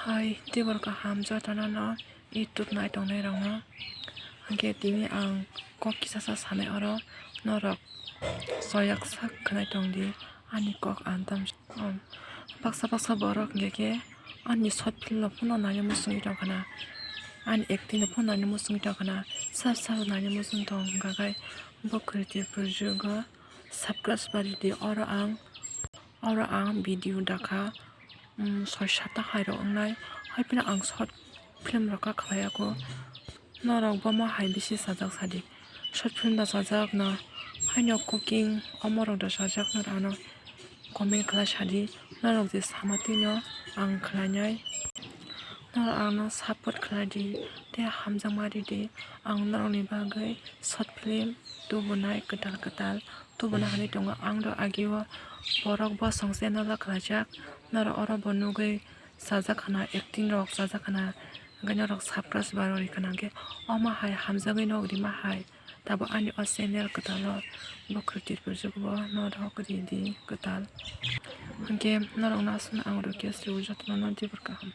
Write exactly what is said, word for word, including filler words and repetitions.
Ai tibor kaham jotono no YouTube nai tongnai rokno. Hwnkhe tini ang kok kisa sa sanai oro norok soyak sak khwnai tongdi ani kok antam. Baksa baksa borok hwnkhe khe ani short film no phano naina muchungwi tongkhana, ani acting no phano naina muchungwi tongkhana, sab sabo naina muchung tong hwnkha khe bo Kriti Project o subscribe baridi. Oro ang oro ang video dakha, um, soi sata hai rok wngnai, hai phano ang short film rok kha khlai ya kho. Norok bomo hai bisi sajak sadi, short film da sajak na, haino cooking omo rok da sajak na, ano comment khlai sadi. Norok je sama twi no ang khlai nai, norok ang no support khlai di tei hamjakma ridi. Ang norok ni bagwi short film tubunai kwtal kwtal tubuna hinwi tongo. Ang do agio borok bosong channel o khlaijak, norok oro bo nugwi sajak khana, acting rok sajak khana, hwnkhe norok subscribe barwi khana, hwnkhe omo hai hamjagwi nog rima hai. Tabuk ani o channel kwtal o bo Kriti Project bo norok ridi kwtal, hwnkhe norok no aswk no ang request rwo jotono no tibor kaham.